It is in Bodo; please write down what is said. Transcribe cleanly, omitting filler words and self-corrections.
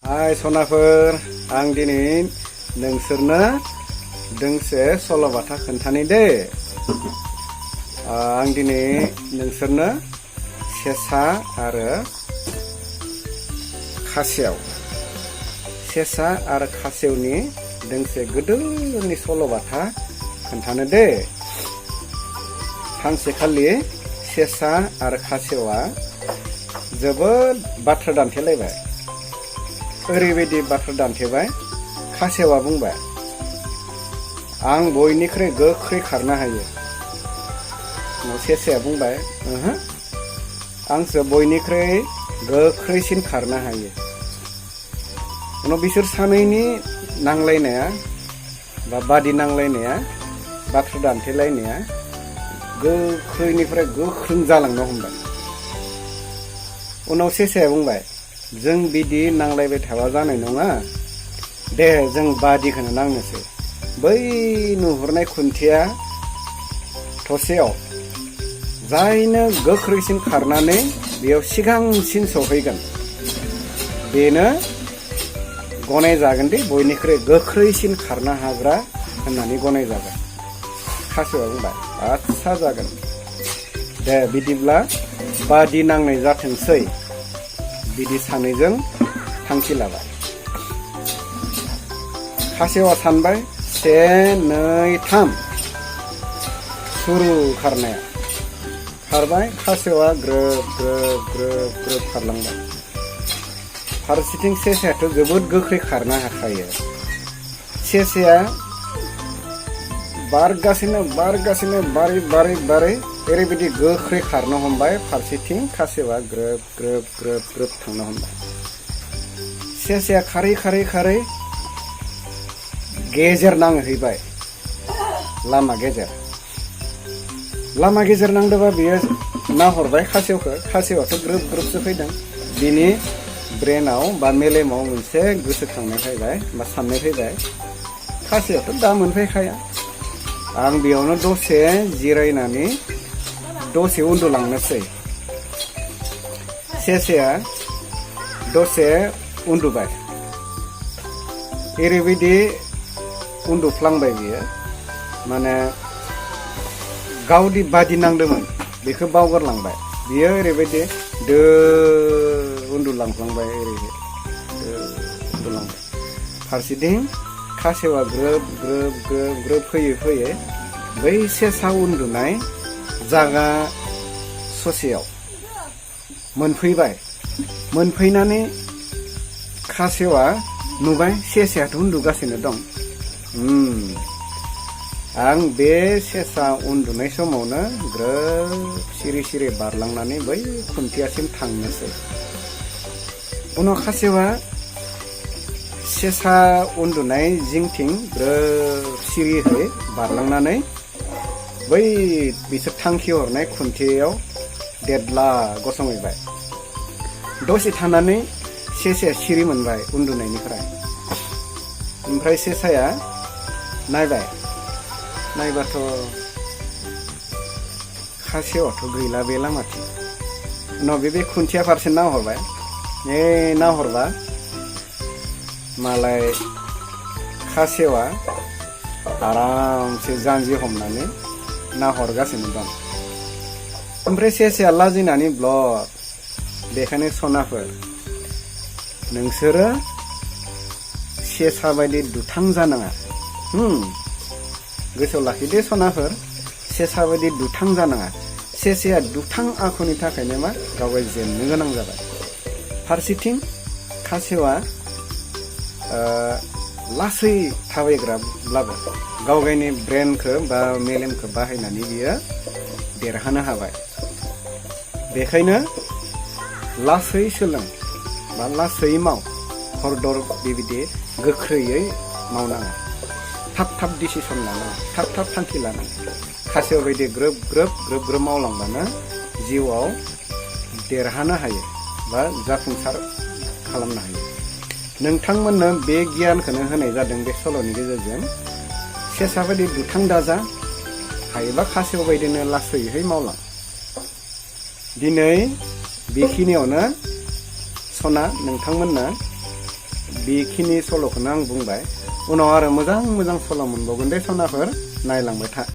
Hai सनाफोर आं दिनै नोंसोरनो दोंसे सल'बाथा खोन्थानि दे। आं दिनै नोंसोरनो सेसा आरो खासेवनि दोंसे गोदोनि सल'बाथा खोन्थानो दे। सानसेखालि सेसा आरो खासेवा जोबोद बाथ्रा दान्थेलायबाय। ओरैबायदि बाथ्रा दान्थेबाय, खासेवा बुंबाय, आं बयनिख्रुइ गोख्रै खारनो हायो। सेसाया बुंबाय, आंसो बयनिख्रुइ गोख्रैसिन खारनो हायो। उनाव बिसोर सानैनि नांलायनाया बा बादि नांलायनाया, बाथ्रा दान्थेलायनाया गोख्रैनिफ्राय गोख्रों जालांनो हमबाय। उनाव सेसाया बुंबाय, जों बिदि नांलायबाय थाबा जानाय नङा, दे जों बादिखौनो नांनोसै। बै नुहुरनाय खुन्थिया थसेयाव जायनो गोख्रैसिन खारनानै बेयाव सिगांसिन सौहैगोन बेनो गनायजागोन दे बयनिख्रुइ गोख्रैसिन खारनो हाग्रा होननानै गनायजागोन। खासेवा बुंबाय, आदसा जागोन, दे बिदिब्ला बादि नांनाय जाथोंसै। बिदि सानैजों थांखि लाबाय। खासेवा सानबाय, 1, 2, 3 सुरु खारनाया। खारबाय, खासेवा ग्रोब ग्रोब ग्रोब ग्रोब खारलांबाय। फारसेथिं सेसायाथ' जोबोद गोख्रै खारनो हाखायो। सेसाया बारगासिनो बारै ओरैबायदि गोख्रै खारनो हमबाय। फारसेथिं खासेवा ग्रोब ग्रोब ग्रोब ग्रोब थांनो हमबाय। सेसाया खारै गेजेर नांहैबाय। लामा गेजेर नांदोंबा बियो नाहरबाय खासेवखौ। खासेवाथ' ग्रोब ग्रोबसो फैदों। बिनि ब्रेनाव बा मेलेमाव मोनसे गोसोखांनाय फैबाय बा साननाय फैबाय, खासेवाथ' दा मोनफैखाया, आं बेयावनो दसे जिरायनानै दसे उन्दुलांनोसै। सेसाया दसे उन्दुबाय। ओरैबायदि उन्दुफ्लांबाय बियो, माने गावदि बादि नांदोंमोन बेखौ बावगारलांबाय। बियो ओरैबायदि उन्दुलांफ्लांबाय, उन्दुलांबाय। फारसेथिं खासेवा ग्रोब ग्रोब ग्रोब ग्रोब फैयै बै सेसा उन्दुनाय जागा ससेयाव मोनफैबाय। मोनफैनानै खासेवा नुबाय सेसायाथ' उन्दुगासिनो दं। आं बे सेसा उन्दुनाय समावनो ग्रोब सिरि बारलांनानै बै खुन्थियासिम थांनोसै। उनाव खासेवा सेसा उन्दुनाय जिंथिं ग्रोब सिरिहै बारलांनानै बै बिसोर थांखि हरनाय खुन्थियायाव देदला गसंहैबाय। दसे थानानै सेसाया सिरि मोनबाय उन्दुनायनिफ्राय। ओमफ्राय सेसाया नायबाथ' खासेवाथ' गैला बे लामाथिं। उनाव बे खुन्थिया फारसे नाहरबाय। नाहरबा मालाय खासेवा आरामसे जानजि हमनानै नाहरगासिनो दं। ओमफ्राय सेसाया लाजिनानै ब्लद। बेखायनो सनाफोर, नोंसोरो सेसा बायदि दुथां जानाङा। गोसोआव लाखिदे सनाफोर, सेसा बायदि दुथां जानाङा। सेसाया दुथां आखुनि थाखायनो गावगाय जेननो गोनां जाबाय। फारसेथिं खासेवा लासै थाबायग्राब्लाबो गावगायनि ब्रेनखौ बा मेलेमखौ बाहायनानै बियो देरहानो हाबाय। बेखायनो लासै सोलों बा लासै माव, हरदर बेबायदि गोख्रैयै मावनाङा। थाब डिसिसन लानाङा, थाब थांखि लानाङा। खासेवा बायदि ग्रोब ग्रोब मावलांबानो जिउआव देरहानो हायो बा जाफुंसार खालामनो हायो। नोंथांमोननो बे गियानखौनो होनाय जादों बे सल'नि गेजेरजों। सेसा बायदि दुथां दाजा, हायोबा खासेव बायदिनो लासैहै मावलां। दिनै बेखिनियावनो सना नोंथांमोननो बेखिनि सल'खौनो आं बुंबाय उनाव आरो मोजां मोजां सल' मोनबावगोन दे सनाफोर नायलांबाय था।